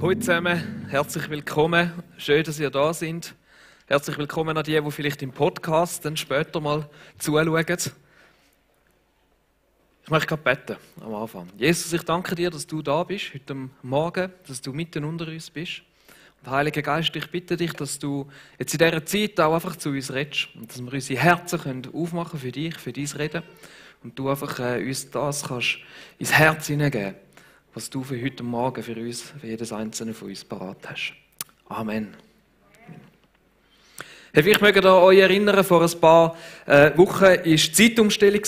Hallo zusammen, herzlich willkommen. Schön, dass ihr da seid. Herzlich willkommen an die, die vielleicht im Podcast dann später mal zuschauen. Ich möchte gerade beten am Anfang. Jesus, ich danke dir, dass du da bist heute Morgen, dass du mitten unter uns bist. Und Heiliger Geist, ich bitte dich, dass du jetzt in dieser Zeit auch einfach zu uns redest und dass wir unsere Herzen aufmachen können für dich, für dein Reden. Und du einfach uns das kannst ins Herz hineingeben, was du für heute Morgen für uns, für jedes einzelne von uns parat hast. Amen. Hey, ich möchte euch erinnern, vor ein paar Wochen war die Zeitumstellung.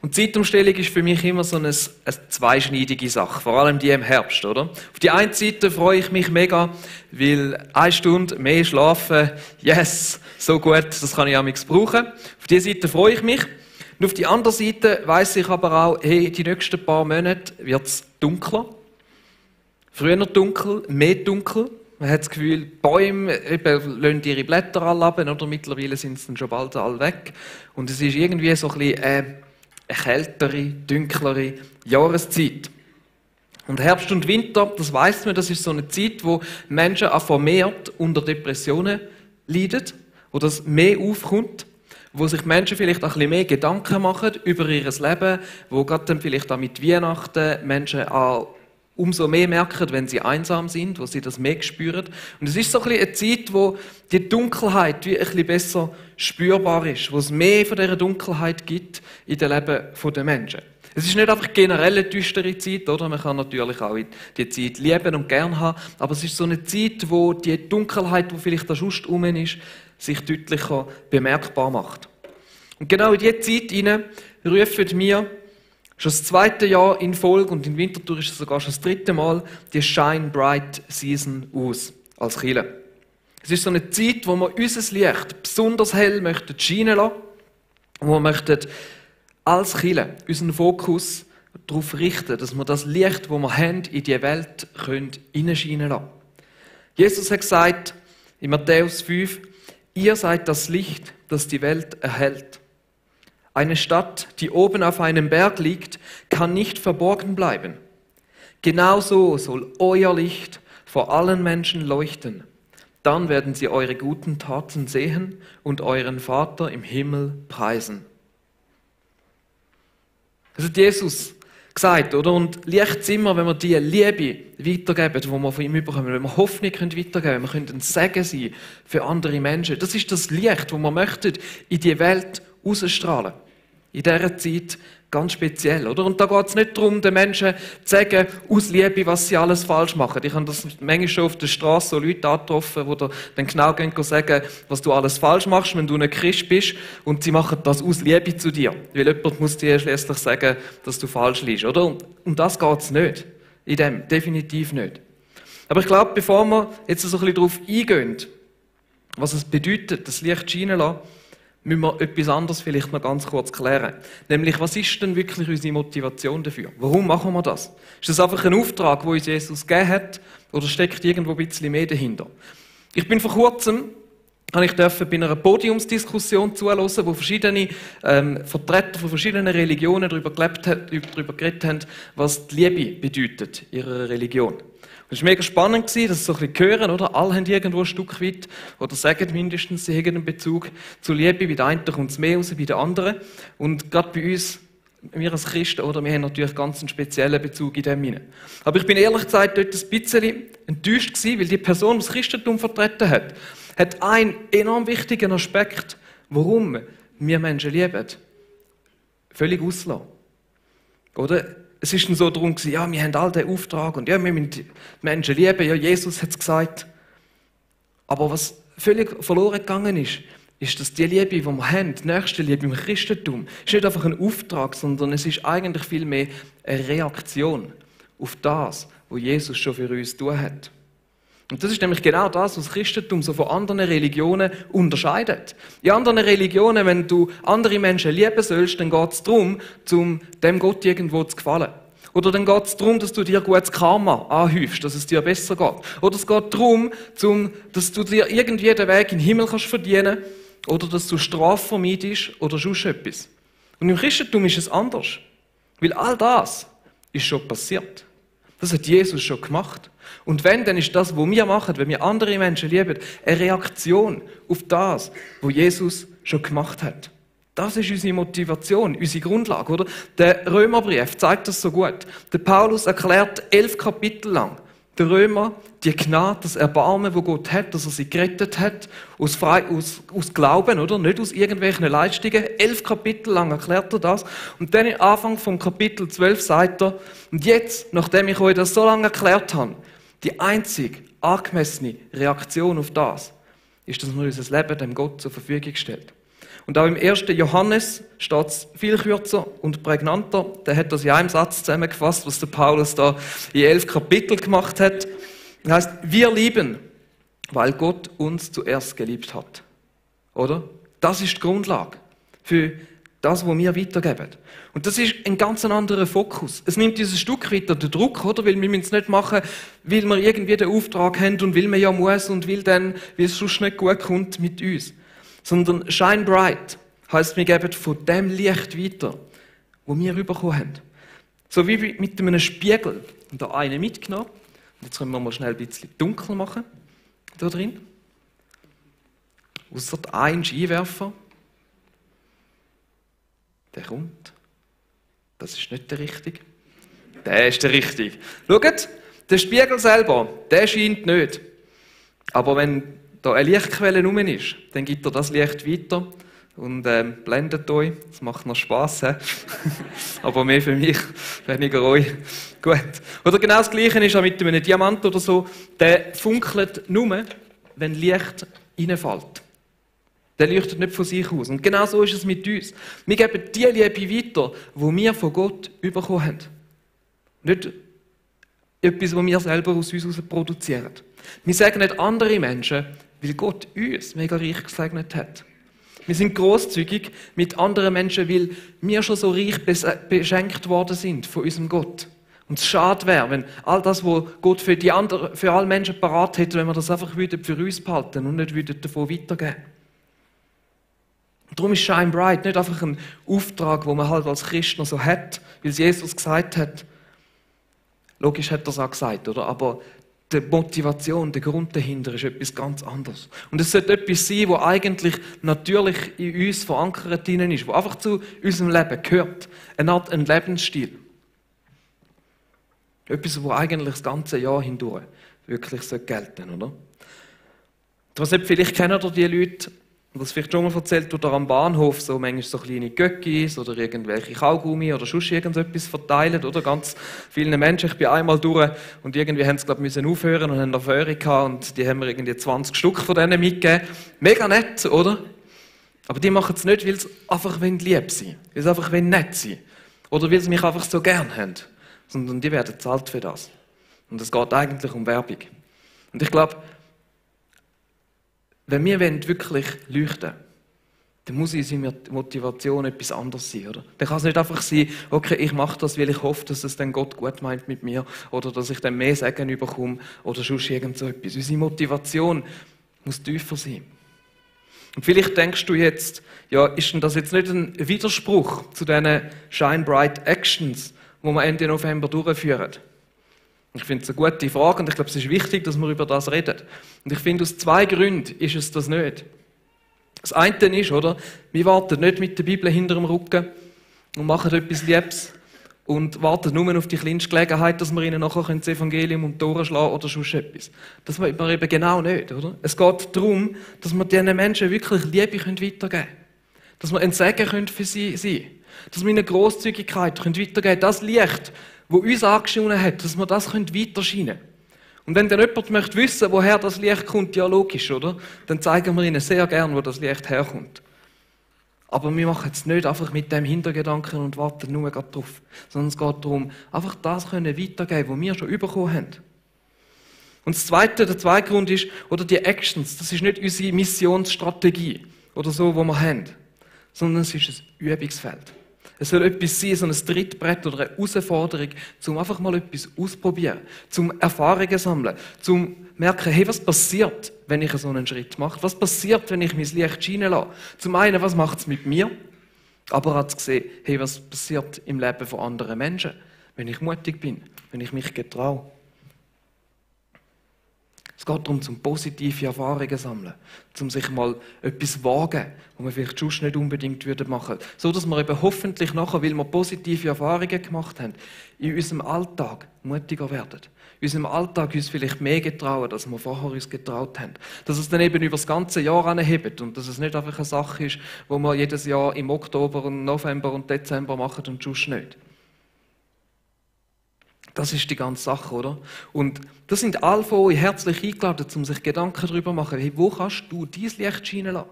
Und die Zeitumstellung ist für mich immer so eine zweischneidige Sache, vor allem die im Herbst, oder? Auf die einen Seite freue ich mich mega, weil 1 Stunde mehr schlafen, yes, so gut, das kann ich amigs brauchen. Auf diese Seite freue ich mich. Und auf die andere Seite weiss ich aber auch, hey, die nächsten paar Monate wird es dunkler. Früher dunkel, mehr dunkel. Man hat das Gefühl, die Bäume lassen ihre Blätter alle ab, oder mittlerweile sind sie dann schon bald alle weg. Und es ist irgendwie so ein bisschen eine kältere, dunklere Jahreszeit. Und Herbst und Winter, das weiss man, das ist so eine Zeit, wo Menschen auch vermehrt unter Depressionen leiden, wo das mehr aufkommt, wo sich Menschen vielleicht auch ein bisschen mehr Gedanken machen über ihr Leben, wo gerade dann vielleicht auch mit Weihnachten Menschen auch umso mehr merken, wenn sie einsam sind, wo sie das mehr spüren. Und es ist so ein bisschen eine Zeit, wo die Dunkelheit wie ein bisschen besser spürbar ist, wo es mehr von dieser Dunkelheit gibt in dem Leben der Menschen. Es ist nicht einfach generell eine düstere Zeit, oder? Man kann natürlich auch die Zeit lieben und gern haben, aber es ist so eine Zeit, wo die Dunkelheit, die vielleicht da sonst rum ist, sich deutlicher bemerkbar macht. Und genau in diese Zeit hinein rufen wir schon das 2. Jahr in Folge, und in Winterthur ist es sogar schon das 3. Mal, die Shine Bright Season aus, als Kirche. Es ist so eine Zeit, wo wir unser Licht besonders hell möchten scheinen lassen, wo wir möchten als Kirche unseren Fokus darauf richten, dass wir das Licht, das wir haben, in die Welt hineinscheinen lassen. Jesus hat gesagt, in Matthäus 5, ihr seid das Licht, das die Welt erhellt. Eine Stadt, die oben auf einem Berg liegt, kann nicht verborgen bleiben. Genauso soll euer Licht vor allen Menschen leuchten. Dann werden sie eure guten Taten sehen und euren Vater im Himmel preisen. Das hat Jesus gesagt, oder? Und Licht sind wir, wenn wir die Liebe weitergeben, die wir von ihm bekommen, wenn wir Hoffnung weitergeben können, wir können ein Segen sein für andere Menschen. Das ist das Licht, das wir möchten in die Welt ausstrahlen. In dieser Zeit ganz speziell, oder? Und da geht es nicht darum, den Menschen zu sagen, aus Liebe, was sie alles falsch machen. Ich habe das manchmal schon auf der Straße so Leute angetroffen, die dann genau sagen, was du alles falsch machst, wenn du nicht Christ bist, und sie machen das aus Liebe zu dir. Weil jemand muss dir schließlich sagen, dass du falsch liegst, oder? Um das geht es nicht. In dem, definitiv nicht. Aber ich glaube, bevor wir jetzt so ein bisschen darauf eingehen, was es bedeutet, das Licht scheinen lassen, müssen wir etwas anderes vielleicht noch ganz kurz klären. Nämlich, was ist denn wirklich unsere Motivation dafür? Warum machen wir das? Ist das einfach ein Auftrag, den uns Jesus gegeben hat, oder steckt irgendwo ein bisschen mehr dahinter? Ich bin vor kurzem, bei einer Podiumsdiskussion zuhören, wo verschiedene Vertreter von verschiedenen Religionen darüber geredet haben, was die Liebe bedeutet, ihrer Religion. Es war mega spannend, das so ein bisschen zu hören, oder? Alle haben irgendwo ein Stück weit, oder sagen mindestens, sie haben einen Bezug zur Liebe. Bei den einen kommt es mehr raus, bei den anderen. Und gerade bei uns, wir als Christen, oder? Wir haben natürlich ganz einen speziellen Bezug in dem hinein. Aber ich bin ehrlich gesagt dort ein bisschen enttäuscht gewesen, weil die Person, die das Christentum vertreten hat einen enorm wichtigen Aspekt, warum wir Menschen lieben, völlig ausgelassen. Oder? Es ist dann so darum gewesen, ja, wir haben all den Auftrag und ja, wir müssen die Menschen lieben, ja, Jesus hat es gesagt. Aber was völlig verloren gegangen ist, dass die Liebe, die wir haben, die nächste Liebe im Christentum, ist nicht einfach ein Auftrag, sondern es ist eigentlich vielmehr eine Reaktion auf das, was Jesus schon für uns getan hat. Und das ist nämlich genau das, was das Christentum so von anderen Religionen unterscheidet. In anderen Religionen, wenn du andere Menschen lieben sollst, dann geht es darum, dem Gott irgendwo zu gefallen. Oder dann geht es darum, dass du dir gutes Karma anhäufst, dass es dir besser geht. Oder es geht darum, dass du dir irgendwie den Weg in den Himmel kannst verdienen, oder dass du Strafe vermeidest oder sonst etwas. Und im Christentum ist es anders. Weil all das ist schon passiert. Das hat Jesus schon gemacht. Und wenn, dann ist das, was wir machen, wenn wir andere Menschen lieben, eine Reaktion auf das, was Jesus schon gemacht hat. Das ist unsere Motivation, unsere Grundlage, oder? Der Römerbrief zeigt das so gut. Der Paulus erklärt 11 Kapitel lang der Römer die Gnade, das Erbarmen, wo Gott hat, dass er sie gerettet hat, aus Glauben, oder? Nicht aus irgendwelchen Leistungen. 11 Kapitel lang erklärt er das. Und dann am Anfang vom Kapitel 12 sagt er, und jetzt, nachdem ich euch das so lange erklärt habe, die einzig angemessene Reaktion auf das ist, dass man unser Leben dem Gott zur Verfügung stellt. Und auch im 1. Johannes steht es viel kürzer und prägnanter. Der hat das in einem Satz zusammengefasst, was der Paulus da in 11 Kapiteln gemacht hat. Das heißt, wir lieben, weil Gott uns zuerst geliebt hat. Oder? Das ist die Grundlage für das, was wir weitergeben. Und das ist ein ganz anderer Fokus. Es nimmt uns ein Stück weiter den Druck, oder? Weil wir müssen es nicht machen, weil wir irgendwie den Auftrag haben und weil man ja muss und weil es sonst nicht gut kommt mit uns. Sondern shine bright heisst, wir geben von dem Licht weiter, das wir bekommen haben. So wie mit einem Spiegel. Und da einen mitgenommen. Und jetzt können wir mal schnell ein bisschen dunkel machen. Da drin. Ausser ein Scheinwerfer. Der kommt. Das ist nicht der richtige. Der ist der richtige. Schaut, der Spiegel selber, der scheint nicht. Aber wenn da eine Lichtquelle rum ist, dann gibt er das Licht weiter und blendet euch. Das macht noch Spass, he? Aber mehr für mich, weniger euch. Gut. Oder genau das Gleiche ist auch mit einem Diamant oder so. Der funkelt nur, wenn Licht reinfällt. Der leuchtet nicht von sich aus. Und genau so ist es mit uns. Wir geben die Liebe weiter, die wir von Gott bekommen haben. Nicht etwas, was wir selber aus uns heraus produzieren. Wir sagen nicht andere Menschen, weil Gott uns mega reich gesegnet hat. Wir sind grosszügig mit anderen Menschen, weil wir schon so reich beschenkt worden sind von unserem Gott. Und es schade wäre, wenn all das, was Gott für alle Menschen parat hätte, wenn wir das einfach für uns behalten und nicht davon weitergeben. Und darum ist Shine Bright nicht einfach ein Auftrag, den man halt als Christ noch so hat, weil es Jesus gesagt hat. Logisch hat er es auch gesagt, oder? Aber die Motivation, der Grund dahinter ist etwas ganz anderes. Und es sollte etwas sein, was eigentlich natürlich in uns verankert ist, was einfach zu unserem Leben gehört. Eine Art ein Lebensstil. Etwas, was eigentlich das ganze Jahr hindurch wirklich gelten sollte, oder? Vielleicht kennen ihr die Leute, das vielleicht schon mal erzählt, oder am Bahnhof so manchmal so kleine Göckis oder irgendwelche Kaugummi oder sonst irgendetwas verteilen, oder? Ganz vielen Menschen. Ich bin einmal durch und irgendwie haben sie, müssen aufhören und haben noch Föhre gehabt und die haben mir irgendwie 20 Stück von denen mitgegeben. Mega nett, oder? Aber die machen es nicht, weil sie einfach lieb sein, weil sie einfach nett sein oder weil sie mich einfach so gern haben, sondern die werden bezahlt für das. Und es geht eigentlich um Werbung. Und ich glaube, wenn wir wirklich leuchten wollen, dann muss unsere Motivation etwas anderes sein, oder? Dann kann es nicht einfach sein, okay, ich mache das, weil ich hoffe, dass es dann Gott gut meint mit mir oder dass ich dann mehr Segen bekomme oder sonst irgend so etwas. Unsere Motivation muss tiefer sein. Und vielleicht denkst du jetzt, ja, ist denn das jetzt nicht ein Widerspruch zu diesen Shine Bright Actions, die wir Ende November durchführen? Ich finde es eine gute Frage und ich glaube, es ist wichtig, dass wir über das reden. Und ich finde, aus 2 Gründen ist es das nicht. Das eine ist, oder, wir warten nicht mit der Bibel hinter dem Rücken und machen etwas Liebes und warten nur auf die kleinste Gelegenheit, dass wir ihnen nachher das Evangelium um die Ohren schlagen oder sonst etwas. Das wollen wir eben genau nicht, oder? Es geht darum, dass wir diesen Menschen wirklich Liebe weitergeben können. Dass wir ein Segen für sie sein können. Dass wir ihnen Grosszügigkeit weitergeben können. Das Licht, das uns angeschienen hat, dass wir das weiterscheinen können. Und wenn dann jemand möchte wissen, woher das Licht kommt, ja logisch, oder? Dann zeigen wir ihnen sehr gern, wo das Licht herkommt. Aber wir machen es nicht einfach mit dem Hintergedanken und warten nur darauf. Sondern es geht darum, einfach das weitergeben, was wir schon bekommen haben. Und das Zweite, der zweite Grund ist, oder die Actions, das ist nicht unsere Missionsstrategie oder so, die wir haben, sondern es ist ein Übungsfeld. Es soll etwas sein, so ein Trittbrett oder eine Herausforderung, um einfach mal etwas auszuprobieren, zum Erfahrungen sammeln, zum merken, hey, was passiert, wenn ich so einen Schritt mache? Was passiert, wenn ich mein Licht scheinen lasse? Zum einen, was macht es mit mir? Aber auch zu sehen, hey, was passiert im Leben von anderen Menschen, wenn ich mutig bin, wenn ich mich getraue. Es geht darum, zum positive Erfahrungen sammeln, zum sich mal etwas wagen, was man vielleicht sonst nicht unbedingt machen würde. So, dass wir eben hoffentlich nachher, weil wir positive Erfahrungen gemacht haben, in unserem Alltag mutiger werden. In unserem Alltag uns vielleicht mehr getrauen, als wir vorher uns getraut haben. Dass es dann eben über das ganze Jahr anhebt und dass es nicht einfach eine Sache ist, die wir jedes Jahr im Oktober und November und Dezember machen und sonst nicht. Das ist die ganze Sache, oder? Und das sind alle von euch herzlich eingeladen, um sich Gedanken darüber zu machen, hey, wo kannst du dein Licht scheinen lassen?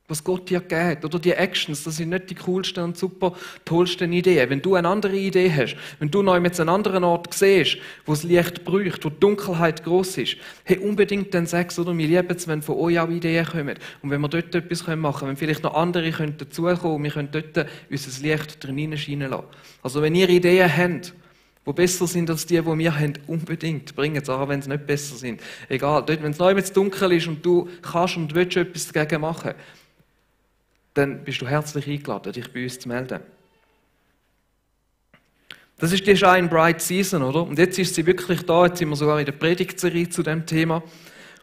Was Gott dir gegeben hat. Oder die Actions, das sind nicht die coolsten und super tollsten Ideen. Wenn du eine andere Idee hast, wenn du noch jetzt einen anderen Ort siehst, wo das Licht brücht, wo die Dunkelheit gross ist, hey, unbedingt dann sag's, oder? Wir lieben es, wenn von euch auch Ideen kommen. Und wenn wir dort etwas machen können, wenn vielleicht noch andere dazukommen, wir können dort unser Licht drin scheinen lassen. Also wenn ihr Ideen habt, die besser sind als die wir haben, unbedingt bringen es, auch wenn sie nicht besser sind. Egal, dort, wenn es neu zu dunkel ist und du kannst und willst etwas dagegen machen, dann bist du herzlich eingeladen, dich bei uns zu melden. Das ist die Shine Bright Season, oder? Und jetzt ist sie wirklich da, jetzt sind wir sogar in der Predigtserie zu dem Thema.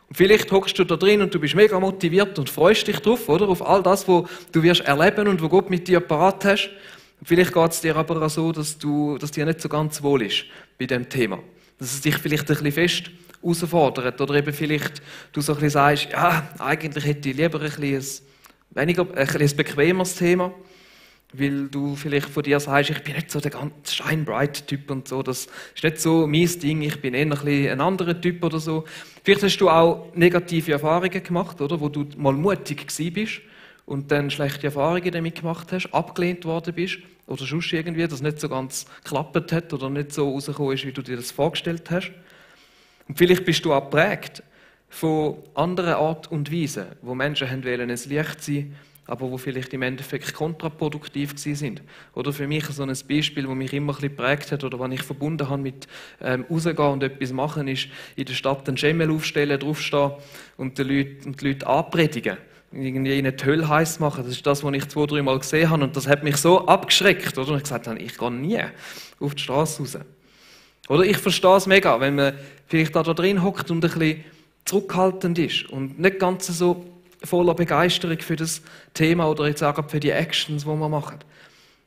Und vielleicht hockst du da drin und du bist mega motiviert und freust dich drauf, oder? Auf all das, was du wirst erleben und was Gott mit dir parat hast. Vielleicht geht es dir aber auch so, dass dir nicht so ganz wohl ist bei diesem Thema. Dass es dich vielleicht ein bisschen fest herausfordert. Oder eben vielleicht du so ein bisschen sagst, ja, eigentlich hätte ich lieber ein bisschen bequemeres Thema. Weil du vielleicht von dir sagst, ich bin nicht so der ganz Shine Bright Typ und so. Das ist nicht so mein Ding, ich bin eher ein bisschen ein anderer Typ oder so. Vielleicht hast du auch negative Erfahrungen gemacht, oder? Wo du mal mutig gewesen bist und dann schlechte Erfahrungen damit gemacht hast, abgelehnt worden bist oder sonst irgendwie, dass nicht so ganz geklappt hat oder nicht so rausgekommen ist, wie du dir das vorgestellt hast. Und vielleicht bist du auch geprägt von anderen Art und Weisen, wo Menschen wollen ein Licht sein, aber wo vielleicht im Endeffekt kontraproduktiv gewesen sind. Oder für mich so ein Beispiel, das mich immer ein bisschen geprägt hat oder was ich verbunden habe mit rausgehen und etwas machen, ist in der Stadt einen Schemmel aufstellen, draufstehen und die Leute anpredigen. Irgendwie in die Hölle heiß machen. Das ist das, was ich 2-3 Mal gesehen habe. Und das hat mich so abgeschreckt. Oder? Und ich gesagt habe, ich gehe nie auf die Straße raus. Oder ich verstehe es mega, wenn man vielleicht da drin hockt und ein bisschen zurückhaltend ist und nicht ganz so voller Begeisterung für das Thema oder jetzt auch für die Actions, die wir machen.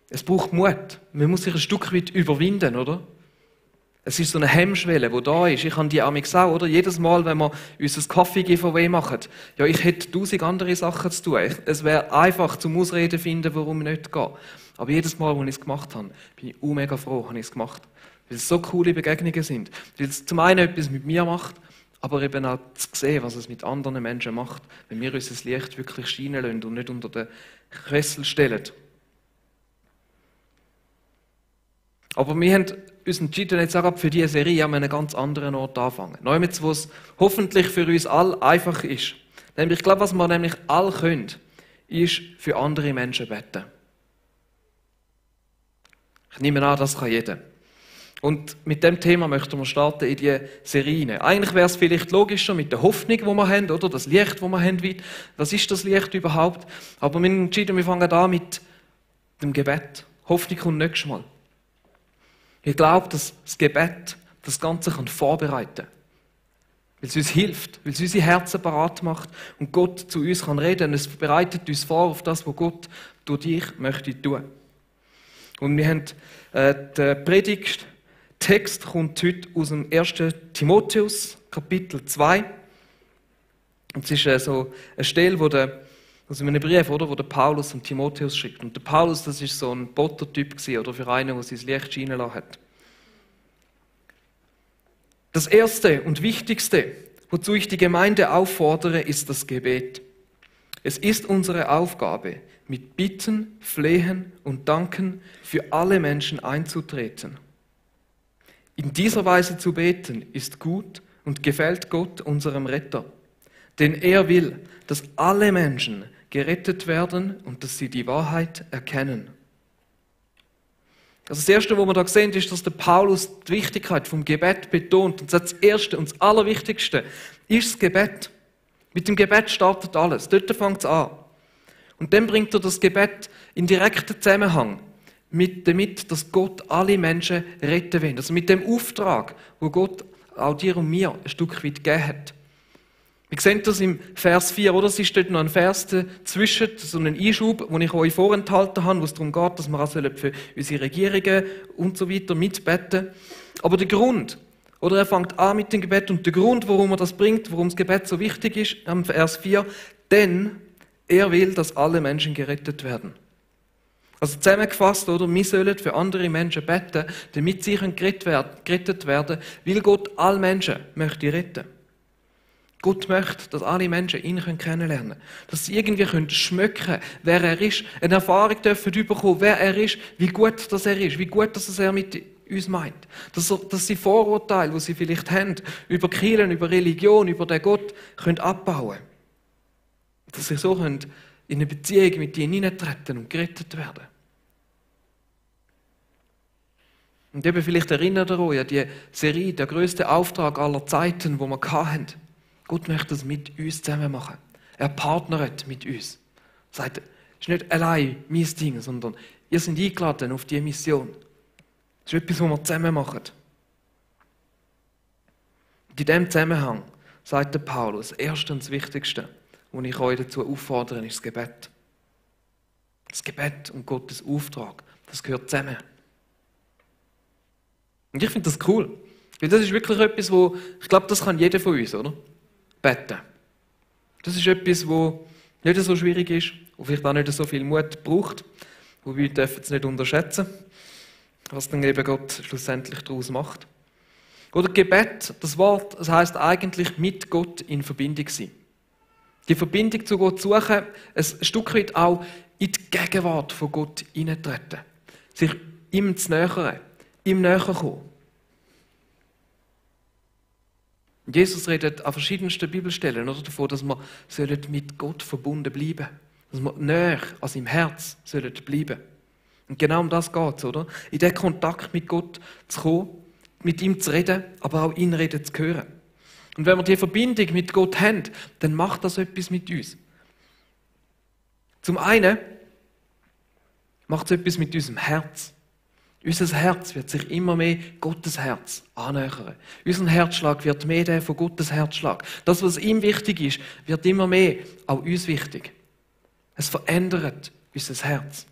Es braucht Mut. Man muss sich ein Stück weit überwinden, oder? Es ist so eine Hemmschwelle, die da ist. Ich habe die auch gesagt, oder? Jedes Mal, wenn wir unser Kaffee-Giveaway machen, ja, ich hätte 1000 andere Sachen zu tun. Es wäre einfach zum Ausreden finden, warum ich nicht gehe. Aber jedes Mal, als ich es gemacht habe, bin ich mega froh, habe ich es gemacht. Weil es so coole Begegnungen sind. Weil es zum einen etwas mit mir macht, aber eben auch zu sehen, was es mit anderen Menschen macht, wenn wir unser Licht wirklich scheinen lassen und nicht unter den Kessel stellen. Aber wir haben uns entschieden, jetzt auch für diese Serie an einem ganz anderen Ort anfangen. Neulich, wo es hoffentlich für uns alle einfach ist. Nämlich, ich glaube, was wir nämlich alle können, ist für andere Menschen beten. Ich nehme an, das kann jeder. Und mit dem Thema möchten wir starten in die Serie. Eigentlich wäre es vielleicht logischer mit der Hoffnung, die wir haben, oder das Licht, das wir haben. Was ist das Licht überhaupt? Aber wir haben entschieden, wir fangen an mit dem Gebet. Hoffnung kommt nächstes Mal. Ich glaube, dass das Gebet das Ganze vorbereiten kann. Weil es uns hilft, weil es unsere Herzen parat macht und Gott zu uns kann reden. Und es bereitet uns vor auf das, was Gott durch dich möchte tun. Und wir haben den Predigttext kommt heute aus dem 1. Timotheus, Kapitel 2. Und es ist so eine Stelle, aus einem Brief, oder, wo der Paulus und Timotheus schreibt. Und der Paulus, das ist so ein Prototyp gewesen, oder für einen, der sein Licht scheinen lassen hat. Das Erste und Wichtigste, wozu ich die Gemeinde auffordere, ist das Gebet. Es ist unsere Aufgabe, mit Bitten, Flehen und Danken für alle Menschen einzutreten. In dieser Weise zu beten ist gut und gefällt Gott, unserem Retter. Denn er will, dass alle Menschen gerettet werden und dass sie die Wahrheit erkennen. Also das Erste, was wir da sehen, ist, dass der Paulus die Wichtigkeit vom Gebet betont. Und das Erste und das Allerwichtigste ist das Gebet. Mit dem Gebet startet alles. Dort fängt es an. Und dann bringt er das Gebet in direkten Zusammenhang damit, dass Gott alle Menschen retten will. Also mit dem Auftrag, wo Gott auch dir und mir ein Stück weit gegeben hat. Wir sehen das im Vers 4, oder? Es ist dort noch ein Vers dazwischen, so einen Einschub, den ich euch vorenthalten habe, wo es darum geht, dass wir auch für unsere Regierungen und so weiter mitbeten. Aber der Grund, oder er fängt an mit dem Gebet und der Grund, warum er das bringt, warum das Gebet so wichtig ist, am Vers 4, denn er will, dass alle Menschen gerettet werden. Also zusammengefasst, oder? Wir sollen für andere Menschen beten, damit sie gerettet werden, weil Gott alle Menschen möchte retten. Gott möchte, dass alle Menschen ihn kennenlernen können. Dass sie irgendwie schmecken können, wer er ist. Eine Erfahrung dürfen bekommen, wer er ist, wie gut das er ist, wie gut dass er mit uns meint. Dass sie Vorurteile, die sie vielleicht haben, über Kirchen, über Religion, über den Gott, können abbauen. Dass sie so in eine Beziehung mit ihnen hineintreten und gerettet werden. Und eben vielleicht erinnert ihr euch an die Serie, der grösste Auftrag aller Zeiten, wo wir hatten. Gott möchte das mit uns zusammen machen. Er partnert mit uns. Er sagt, es ist nicht allein mein Ding, sondern ihr seid eingeladen auf diese Mission. Das ist etwas, was wir zusammen machen. Und in diesem Zusammenhang sagt der Paulus, das Erste und das Wichtigste, was ich euch dazu auffordere, ist das Gebet. Das Gebet und Gottes Auftrag, das gehört zusammen. Und ich finde das cool. Weil das ist wirklich etwas, wo, ich glaube, das kann jeder von uns, oder? Beten. Das ist etwas, wo nicht so schwierig ist und vielleicht auch nicht so viel Mut braucht. Wobei wir dürfen es nicht unterschätzen, was dann eben Gott schlussendlich daraus macht. Oder Gebet, das Wort, das heisst eigentlich mit Gott in Verbindung sein. Die Verbindung zu Gott suchen, ein Stück weit auch in die Gegenwart von Gott hineintreten. Sich ihm zu nähern, ihm näher kommen. Und Jesus redet an verschiedensten Bibelstellen davon, dass wir mit Gott verbunden bleiben sollen. Dass wir näher an seinem Herz bleiben sollen. Und genau um das geht es, oder? In den Kontakt mit Gott zu kommen, mit ihm zu reden, aber auch ihn reden zu hören. Und wenn wir diese Verbindung mit Gott haben, dann macht das etwas mit uns. Zum einen macht es etwas mit unserem Herz. Unser Herz wird sich immer mehr Gottes Herz annähern. Unser Herzschlag wird mehr der von Gottes Herzschlag. Das, was ihm wichtig ist, wird immer mehr auch uns wichtig. Es verändert unser Herz.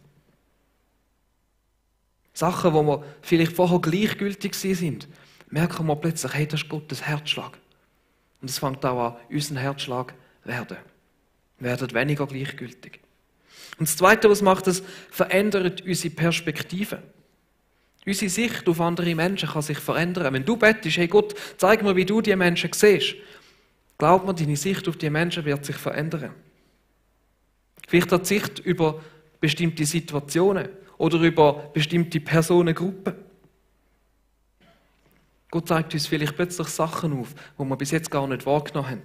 Sachen, wo wir vielleicht vorher gleichgültig sind, merken wir plötzlich, hey, das ist Gottes Herzschlag. Und es fängt auch an, unseren Herzschlag werden. Wir werden weniger gleichgültig. Und das Zweite, was macht, es verändert unsere Perspektive. Unsere Sicht auf andere Menschen kann sich verändern. Wenn du bettest, hey Gott, zeig mir, wie du die Menschen siehst. Glaub mir, deine Sicht auf die Menschen wird sich verändern. Vielleicht die Sicht über bestimmte Situationen oder über bestimmte Personengruppen. Gott zeigt uns vielleicht plötzlich Sachen auf, die wir bis jetzt gar nicht wahrgenommen haben.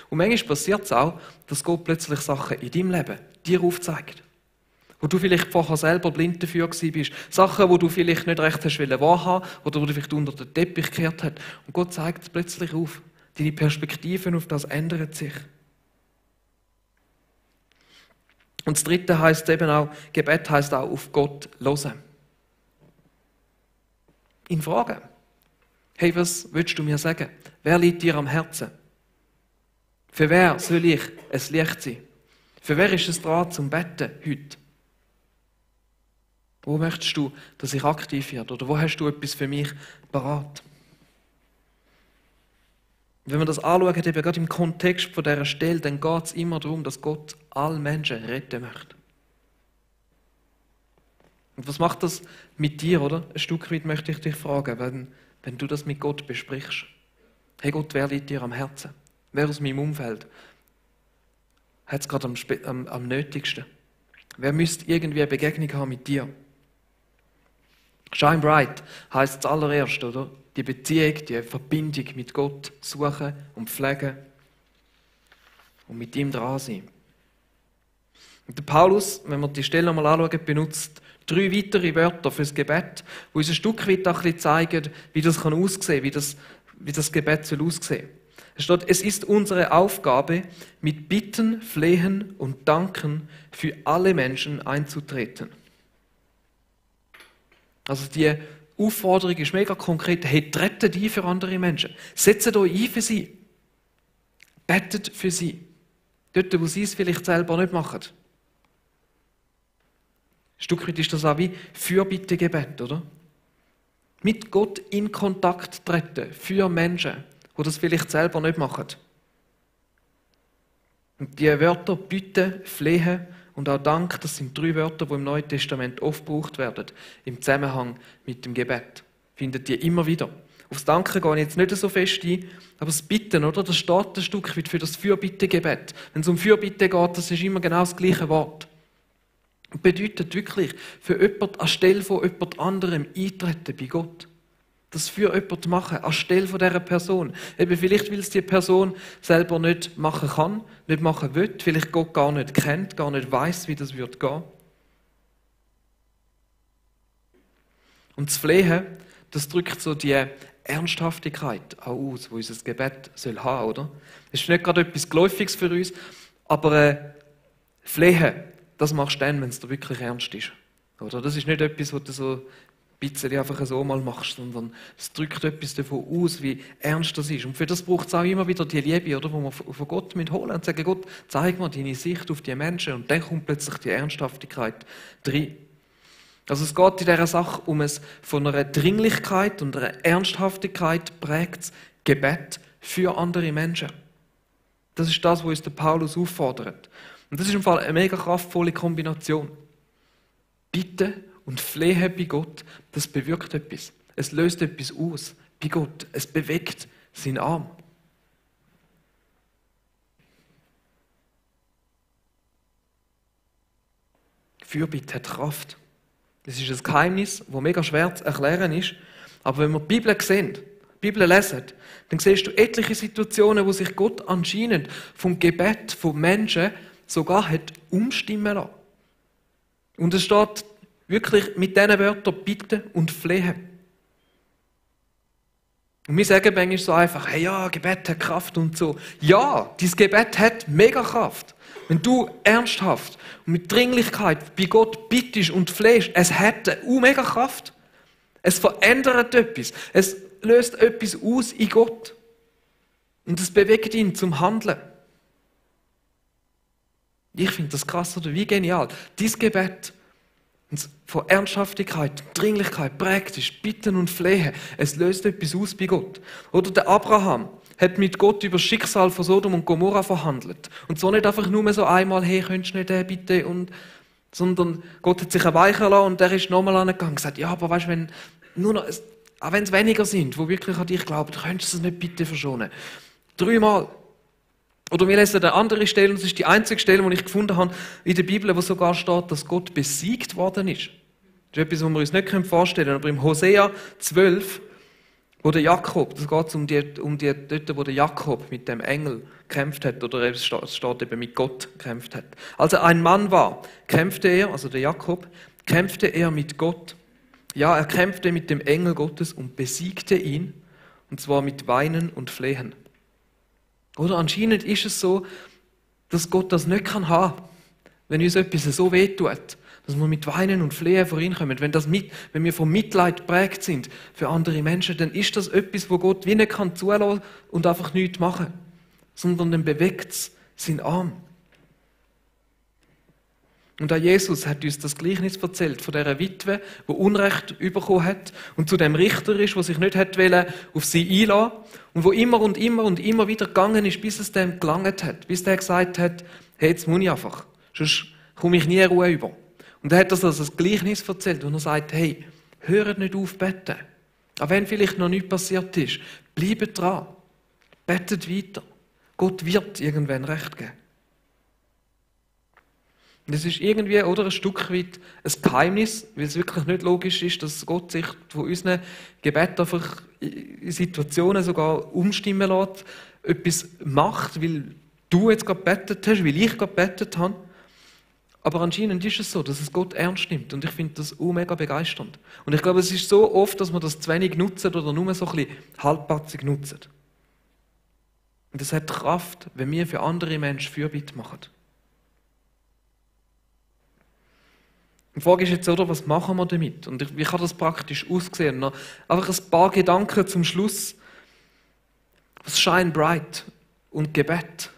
Und manchmal passiert es auch, dass Gott plötzlich Sachen in deinem Leben dir aufzeigt. Wo du vielleicht vorher selber blind dafür bist. Sachen, die du vielleicht nicht recht hast wahrhaben oder wo du vielleicht unter den Teppich gekehrt hast. Und Gott zeigt es plötzlich auf. Deine Perspektiven auf das ändern sich. Und das Dritte heisst eben auch, Gebet heisst auch auf Gott hören. Ihn fragen. Hey, was willst du mir sagen? Wer liegt dir am Herzen? Für wer soll ich ein Licht sein? Für wer ist es dran zum Betten heute? Wo möchtest du, dass ich aktiv werde? Oder wo hast du etwas für mich parat? Wenn wir das anschauen, eben gerade im Kontext von dieser Stelle, dann geht es immer darum, dass Gott alle Menschen retten möchte. Und was macht das mit dir, oder? Ein Stück weit möchte ich dich fragen, wenn du das mit Gott besprichst. Hey Gott, wer liegt dir am Herzen? Wer aus meinem Umfeld hat es gerade am nötigsten? Wer müsste irgendwie eine Begegnung haben mit dir? Shine bright heisst zuallererst, oder? Die Beziehung, die Verbindung mit Gott suchen und pflegen und mit ihm dran sein. Und der Paulus, wenn wir die Stelle einmal anschauen, benutzt 3 weitere Wörter für das Gebet, die uns ein Stück weit auch ein bisschen zeigen, wie das aussehen kann, wie das Gebet aussehen soll. Es steht, es ist unsere Aufgabe, mit Bitten, Flehen und Danken für alle Menschen einzutreten. Also die Aufforderung ist mega konkret. Hey, tretet ein für andere Menschen. Setzt euch ein für sie. Betet für sie. Dort, wo sie es vielleicht selber nicht machen. Ein Stück weit ist das auch wie Fürbittegebet, oder? Mit Gott in Kontakt treten für Menschen, die das vielleicht selber nicht machen. Und die Wörter Bitte, Flehen und auch Dank, das sind 3 Wörter, die im Neuen Testament oft gebraucht werden, im Zusammenhang mit dem Gebet. Findet ihr immer wieder. Aufs Danken gehe ich jetzt nicht so fest ein, aber das Bitten, oder? Das steht ein Stück weit für das Fürbittegebet. Wenn es um Fürbitte geht, das ist immer genau das gleiche Wort. Und bedeutet wirklich, für jemanden anstelle von jemand anderem eintreten bei Gott. Das für jemanden machen, anstelle von dieser Person. Eben vielleicht, weil es die Person selber nicht machen kann, nicht machen will, vielleicht Gott gar nicht kennt, gar nicht weiss, wie das wird gehen. Und das Flehen, das drückt so die Ernsthaftigkeit auch aus, wo unser Gebet soll haben, oder? Das ist nicht gerade etwas Geläufiges für uns, aber Flehen, das machst du dann, wenn es dir wirklich ernst ist. Oder? Das ist nicht etwas, was du so ein bisschen einfach so mal machst, sondern es drückt etwas davon aus, wie ernst das ist. Und für das braucht es auch immer wieder die Liebe, oder, die wir von Gott holen und sagen, Gott, zeig mir deine Sicht auf die Menschen. Und dann kommt plötzlich die Ernsthaftigkeit rein. Also es geht in dieser Sache um es von einer Dringlichkeit und einer Ernsthaftigkeit prägtes Gebet für andere Menschen. Das ist das, was uns der Paulus auffordert. Und das ist im Fall eine mega kraftvolle Kombination. Bitten und Flehen bei Gott, das bewirkt etwas. Es löst etwas aus bei Gott. Es bewegt seinen Arm. Fürbitte hat Kraft. Das ist ein Geheimnis, das mega schwer zu erklären ist. Aber wenn wir die Bibel sehen, die Bibel lesen, dann siehst du etliche Situationen, wo sich Gott anscheinend vom Gebet von Menschen sogar hat umstimmen lassen. Und es steht wirklich mit diesen Wörtern Bitten und Flehen. Und wir sagen manchmal so einfach, hey ja, Gebet hat Kraft und so. Ja, dein Gebet hat mega Kraft. Wenn du ernsthaft und mit Dringlichkeit bei Gott bittest und flehst, es hat eine mega Kraft. Es verändert etwas. Es löst etwas aus in Gott. Und es bewegt ihn zum Handeln. Ich finde das krass, oder? Wie genial. Dein Gebet von Ernsthaftigkeit, Dringlichkeit prägt ist, Bitten und Flehen. Es löst etwas aus bei Gott. Oder der Abraham hat mit Gott über das Schicksal von Sodom und Gomorra verhandelt. Und so nicht einfach nur so einmal, hey, könntest du nicht bitte? Sondern Gott hat sich erweichen lassen und er ist nochmal angegangen und gesagt, ja, aber weißt du, wenn nur noch, auch wenn es weniger sind, die wirklich an dich glauben, könntest du es nicht bitte verschonen. 3-mal. Oder wir lesen eine andere Stelle, und das ist die einzige Stelle, die ich gefunden habe in der Bibel, wo sogar steht, dass Gott besiegt worden ist. Das ist etwas, was wir uns nicht vorstellen können. Aber im Hosea 12, wo der Jakob, das geht dort, wo der Jakob mit dem Engel gekämpft hat, oder es steht eben mit Gott gekämpft hat. Als er ein Mann war, kämpfte er, also der Jakob, kämpfte er mit Gott. Ja, er kämpfte mit dem Engel Gottes und besiegte ihn, und zwar mit Weinen und Flehen. Oder anscheinend ist es so, dass Gott das nicht haben kann, wenn uns etwas so wehtut, dass wir mit Weinen und Flehen vor ihn kommen. Wenn wir vom Mitleid geprägt sind für andere Menschen, dann ist das etwas, wo Gott wie nicht kann zulassen und einfach nichts machen, sondern dann bewegt es seinen Arm. Und auch Jesus hat uns das Gleichnis erzählt von dieser Witwe, die Unrecht bekommen hat und zu dem Richter ist, der sich nicht auf sie einlassen wollte und wo immer und immer und immer wieder gegangen ist, bis es dem gelangt hat, bis der gesagt hat, hey, jetzt muss ich einfach, sonst komme ich nie in Ruhe über. Und er hat das als ein Gleichnis erzählt, wo er sagt, hey, hört nicht auf beten. Auch wenn vielleicht noch nichts passiert ist, bleibt dran, betet weiter. Gott wird irgendwann Recht geben. Und es ist irgendwie, oder, ein Stück weit ein Geheimnis, weil es wirklich nicht logisch ist, dass Gott sich von unseren Gebeten einfach in Situationen sogar umstimmen lässt, etwas macht, weil du jetzt gerade gebetet hast, weil ich gerade gebetet habe. Aber anscheinend ist es so, dass es Gott ernst nimmt. Und ich finde das mega begeisternd. Und ich glaube, es ist so oft, dass wir das zu wenig nutzen oder nur so ein bisschen halbpatzig nutzen. Und es hat Kraft, wenn wir für andere Menschen Fürbitte machen. Die Frage ist jetzt, oder, was machen wir damit? Und wie kann das praktisch aussehen? Noch einfach ein paar Gedanken zum Schluss. Was Shine Bright und Gebet,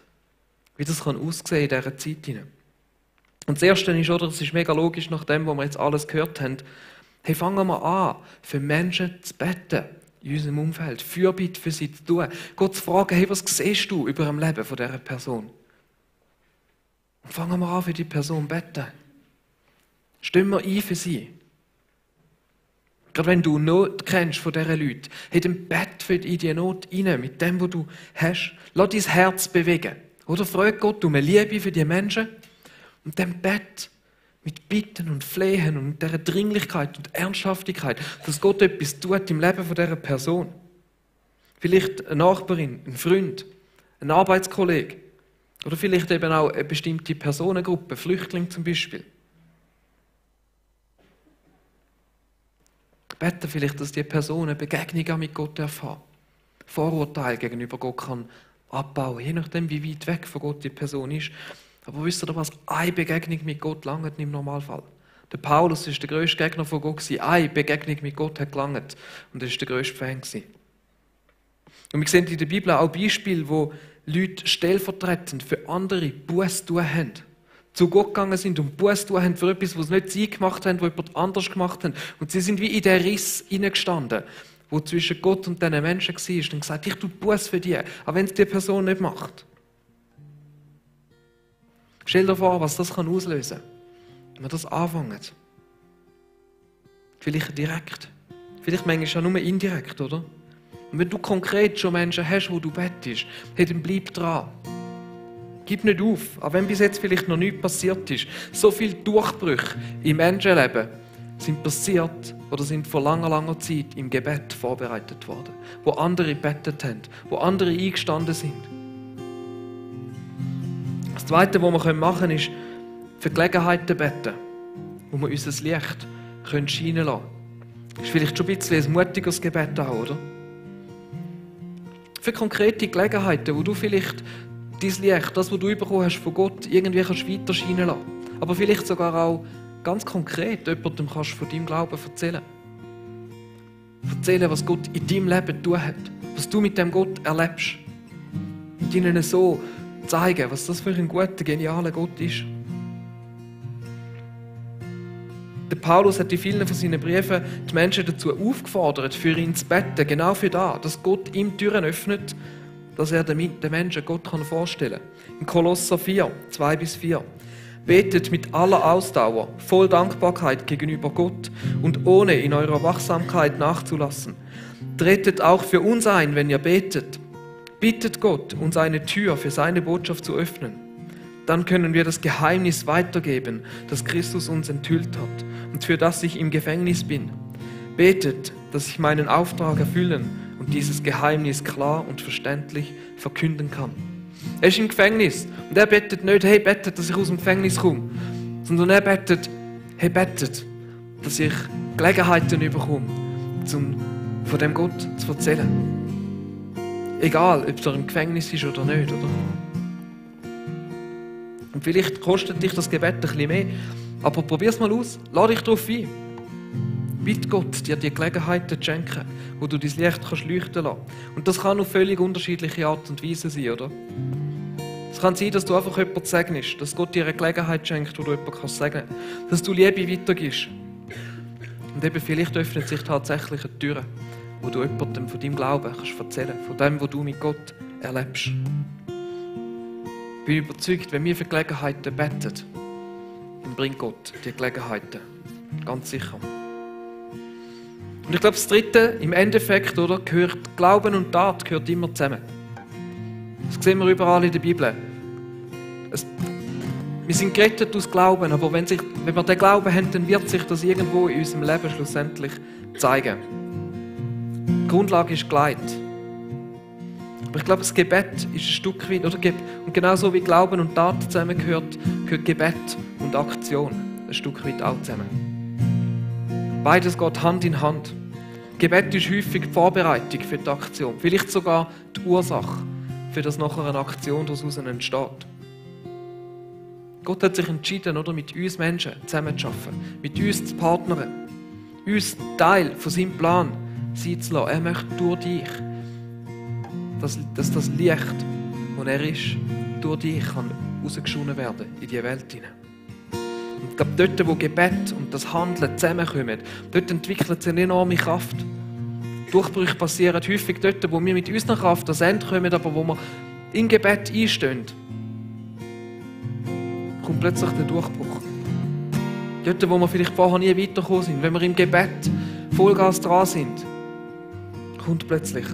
wie das kann aussehen in dieser Zeit hinein. Und das Erste ist, oder, es ist mega logisch nach dem, was wir jetzt alles gehört haben, hey, fangen wir an, für Menschen zu beten in unserem Umfeld, Fürbitte für sie zu tun. Gott zu fragen, hey, was siehst du über dem Leben von dieser Person? Und fangen wir an, für die Person zu beten. Stehen wir ein für sie. Gerade wenn du Not kennst von diesen Leuten, hey, dann bett für in die Not rein, mit dem, was du hast. Lass dein Herz bewegen. Oder frag Gott um eine Liebe für die Menschen und dann bett mit Bitten und Flehen und mit dieser Dringlichkeit und Ernsthaftigkeit, dass Gott etwas tut im Leben von dieser Person. Vielleicht eine Nachbarin, ein Freund, ein Arbeitskollege oder vielleicht eben auch eine bestimmte Personengruppe, Flüchtling zum Beispiel. Beten vielleicht, dass die Person eine Begegnung mit Gott erfahren. Vorurteil gegenüber Gott kann abbauen, je nachdem, wie weit weg von Gott die Person ist. Aber wisst ihr was? Eine Begegnung mit Gott langt im Normalfall. Der Paulus war der grösste Gegner von Gott. Eine Begegnung mit Gott hat gelangt. Und er war der grösste Fan. Und wir sehen in der Bibel auch Beispiele, wo Leute stellvertretend für andere Buße tun haben. Zu Gott gegangen sind und Buße tun haben für etwas, was nicht sie gemacht haben, was jemand anders gemacht hat. Und sie sind wie in den Riss hineingestanden, wo zwischen Gott und diesen Menschen war. Und gesagt, ich tue Buße für die, auch wenn es die Person nicht macht. Stell dir vor, was das auslösen kann, wenn wir das anfangen. Vielleicht direkt, vielleicht manchmal auch nur indirekt, oder? Und wenn du konkret schon Menschen hast, wo du bettest, hey, dann bleib dran. Gib nicht auf, auch wenn bis jetzt vielleicht noch nichts passiert ist. So viele Durchbrüche im Menschenleben sind passiert oder sind vor langer, langer Zeit im Gebet vorbereitet worden. Wo andere gebetet haben, wo andere eingestanden sind. Das Zweite, was wir machen können, ist für Gelegenheiten beten, wo wir unser Licht scheinen lassen können. Das ist vielleicht schon ein bisschen ein mutiges Gebet auch, oder? Für konkrete Gelegenheiten, wo du vielleicht dein Licht, das, was du bekommen hast von Gott, irgendwie kannst weiter scheinen lassen. Aber vielleicht sogar auch ganz konkret jemandem kannst von deinem Glauben erzählen. Erzählen, was Gott in deinem Leben getan hat. Was du mit dem Gott erlebst. Und ihnen so zeigen, was das für ein guter, genialer Gott ist. Der Paulus hat in vielen von seinen Briefen die Menschen dazu aufgefordert, für ihn zu beten, genau für das, dass Gott ihm Türen öffnet, dass er den Menschen Gott vorstellen kann. In Kolosser 4, 2-4. Betet mit aller Ausdauer, voll Dankbarkeit gegenüber Gott und ohne in eurer Wachsamkeit nachzulassen. Tretet auch für uns ein, wenn ihr betet. Bittet Gott, uns eine Tür für seine Botschaft zu öffnen. Dann können wir das Geheimnis weitergeben, das Christus uns enthüllt hat und für das ich im Gefängnis bin. Betet, dass ich meinen Auftrag erfüllen und dieses Geheimnis klar und verständlich verkünden kann. Er ist im Gefängnis und er betet nicht, hey, betet, dass ich aus dem Gefängnis komme, sondern er betet, hey, betet, dass ich Gelegenheiten bekomme, von dem Gott zu erzählen. Egal, ob er im Gefängnis ist oder nicht, oder? Und vielleicht kostet dich das Gebet ein bisschen mehr, aber probier es mal aus, lade dich darauf ein. Bitte Gott, dir die Gelegenheiten zu schenken, wo du dein Licht leuchten lassen kannst. Und das kann auf völlig unterschiedliche Art und Weise sein, oder? Es kann sein, dass du einfach jemanden segnest, dass Gott dir eine Gelegenheit schenkt, wo du jemanden segnen kannst. Dass du Liebe weitergibst. Und eben vielleicht öffnet sich tatsächlich eine Tür, wo du jemandem von deinem Glauben kannst erzählen kannst, von dem, was du mit Gott erlebst. Ich bin überzeugt, wenn wir für Gelegenheiten beten, dann bringt Gott die Gelegenheiten. Ganz sicher. Und ich glaube, das Dritte, im Endeffekt, oder, gehört Glauben und Tat gehört immer zusammen. Das sehen wir überall in der Bibel. Wir sind gerettet aus Glauben, aber wenn wir den Glauben haben, dann wird sich das irgendwo in unserem Leben schlussendlich zeigen. Die Grundlage ist geleitet. Aber ich glaube, das Gebet ist ein Stück weit, oder? Und genauso wie Glauben und Tat zusammengehört, gehört Gebet und Aktion ein Stück weit auch zusammen. Beides geht Hand in Hand. Gebet ist häufig die Vorbereitung für die Aktion, vielleicht sogar die Ursache, für das nachher eine Aktion daraus entsteht. Gott hat sich entschieden, oder, mit uns Menschen zusammenzuarbeiten, mit uns zu partnern, uns Teil von seinem Plan sein zu lassen. Er möchte durch dich, dass das Licht, das er ist, durch dich kann rausgeschoben werden in die Welt hinein. Und ich glaube, dort, wo Gebet und das Handeln zusammenkommen, dort entwickelt sich eine enorme Kraft. Durchbrüche passieren häufig dort, wo wir mit unserer Kraft ans Ende kommen, aber wo wir in Gebet einstehen, kommt plötzlich der Durchbruch. Dort, wo wir vielleicht vorher nie weitergekommen sind, wenn wir im Gebet Vollgas dran sind, kommt plötzlich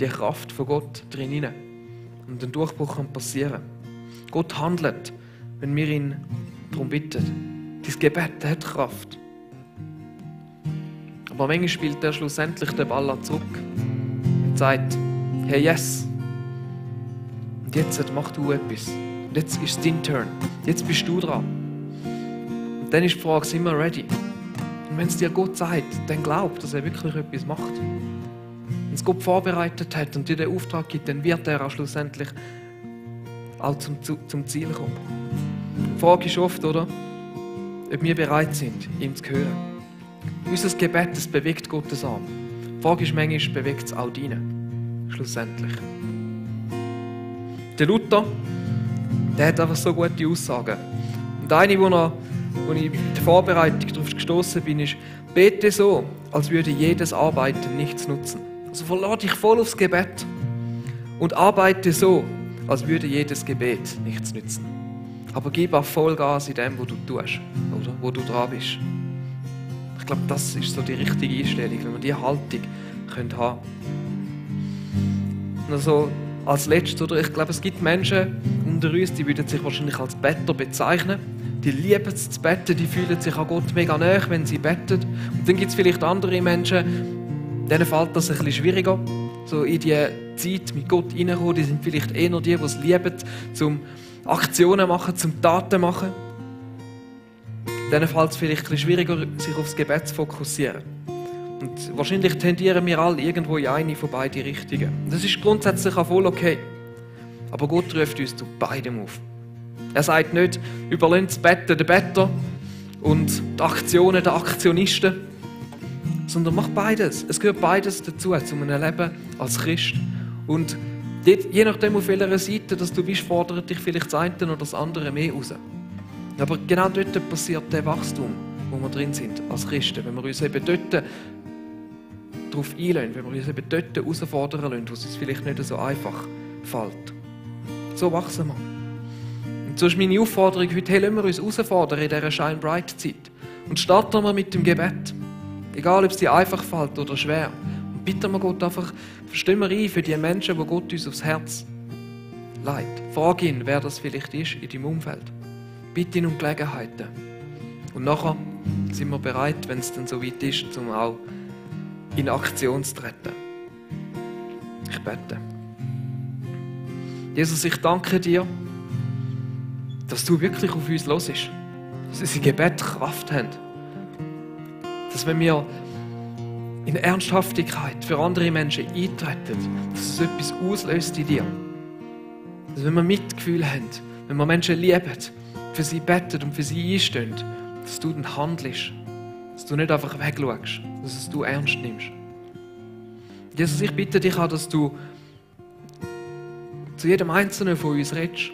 die Kraft von Gott drin hinein. Und ein Durchbruch kann passieren. Gott handelt, wenn wir ihn darum bitten. Dein Gebet hat Kraft. Aber manchmal spielt er schlussendlich den Ball zurück und sagt, hey, yes. Und jetzt mach du etwas. Und jetzt ist es dein Turn. Jetzt bist du dran. Und dann ist die Frage, sind wir ready? Und wenn es dir Gott sagt, dann glaub, dass er wirklich etwas macht. Wenn es Gott vorbereitet hat und dir den Auftrag gibt, dann wird er auch schlussendlich auch zum Ziel kommen. Die Frage ist oft, oder, ob wir bereit sind, ihm zu hören. Unser Gebet, das bewegt Gottes Arm. Die Frage ist manchmal, bewegt es auch deinen, schlussendlich. Der Luther, der hat einfach so gute Aussagen. Und eine, wo ich in der Vorbereitung darauf gestoßen bin, ist, bete so, als würde jedes Arbeiten nichts nutzen. Also verlade dich voll aufs Gebet und arbeite so, als würde jedes Gebet nichts nützen. Aber gib auch Vollgas in dem, was du tust, oder? Wo du dran bist. Ich glaube, das ist so die richtige Einstellung, wenn wir diese Haltung haben können. Also als Letztes, oder? Ich glaube, es gibt Menschen unter uns, die würden sich wahrscheinlich als Better bezeichnen. Die lieben es zu beten, die fühlen sich an Gott mega nahe, wenn sie beten. Und dann gibt es vielleicht andere Menschen, denen fällt das ein bisschen schwieriger, so in die Zeit mit Gott reinkommen. Die sind vielleicht eher die es lieben, zum Aktionen machen, zum Taten machen. Denen fällt es vielleicht ein bisschen schwieriger, sich aufs Gebet zu fokussieren. Und wahrscheinlich tendieren wir alle irgendwo in eine von beiden Richtungen. Das ist grundsätzlich auch voll okay. Aber Gott ruft uns zu beidem auf. Er sagt nicht, überlass das Betten den Better und die Aktionen den Aktionisten, sondern mach beides. Es gehört beides dazu, zu einem Leben als Christ. Und je nachdem, auf welcher Seite dass du bist, fordert dich vielleicht das eine oder das andere mehr raus. Aber genau dort passiert der Wachstum, wo wir drin sind als Christen. Wenn wir uns eben dort darauf einlassen, wenn wir uns eben dort herausfordern lassen, wo es uns vielleicht nicht so einfach fällt. So wachsen wir. Und so ist meine Aufforderung heute, hey, lassen wir uns herausfordern in dieser Shine Bright Zeit. Und starten wir mit dem Gebet. Egal, ob es dir einfach fällt oder schwer. Und bitten wir Gott einfach, stehen wir ein für die Menschen, die Gott uns aufs Herz legt. Frag ihn, wer das vielleicht ist in deinem Umfeld. Bitte ihn um Gelegenheiten. Und nachher sind wir bereit, wenn es dann so weit ist, um auch in Aktion zu treten. Ich bete. Jesus, ich danke dir, dass du wirklich auf uns hörst. Dass unsere Gebete Kraft haben. Dass wenn wir in Ernsthaftigkeit für andere Menschen eintreten, dass es etwas auslöst in dir. Dass wenn wir Mitgefühl haben, wenn wir Menschen lieben, für sie beten und für sie einstehen, dass du dann handelst. Dass du nicht einfach wegschaust, dass es du ernst nimmst. Jesus, ich bitte dich auch, dass du zu jedem Einzelnen von uns redest.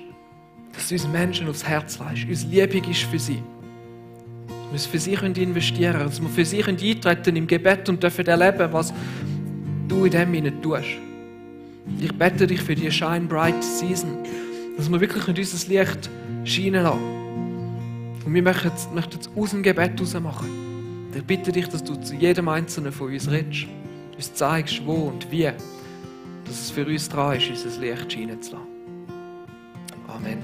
Dass du uns Menschen aufs Herz legst, uns liebig ist für sie. Dass wir für sie investieren können, dass wir für sie eintreten im Gebet und dürfen erleben, was du in dem ihnen tust. Ich bete dich für die Shine Bright Season, dass wir wirklich unser Licht scheinen lassen. Und wir möchten es aus dem Gebet heraus machen. Ich bitte dich, dass du zu jedem Einzelnen von uns redest, uns zeigst, wo und wie, dass es für uns dran ist, unser Licht scheinen zu lassen. Amen.